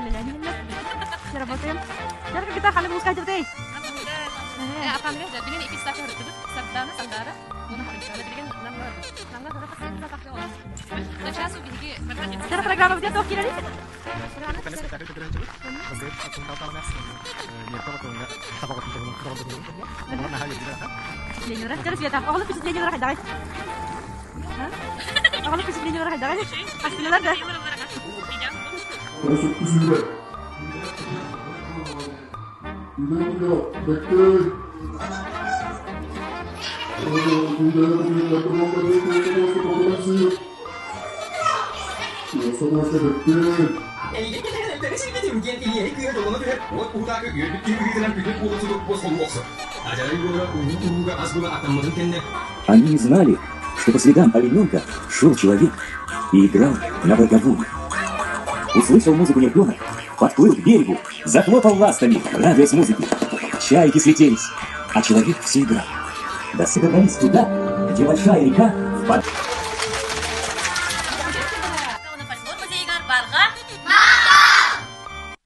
Үлэлээн иһэллэр. Все работаем. Дьэ, кытта ханнык улууска сылдьыбытый? Дьэ, программа туох киирэрий? Оҕолор впечатлениелара хайдаҕый? Оҕолор впечатлениелара хайдаҕый? Астыналар да? Они не знали, что по следам олененка шел человек и играл на роговом. Услышал музыку нерпенок, подплыл к берегу, захлопал ластами, радуясь музыке. Чайки слетелись, а человек все играл. Да собрались туда, где большая река впадает.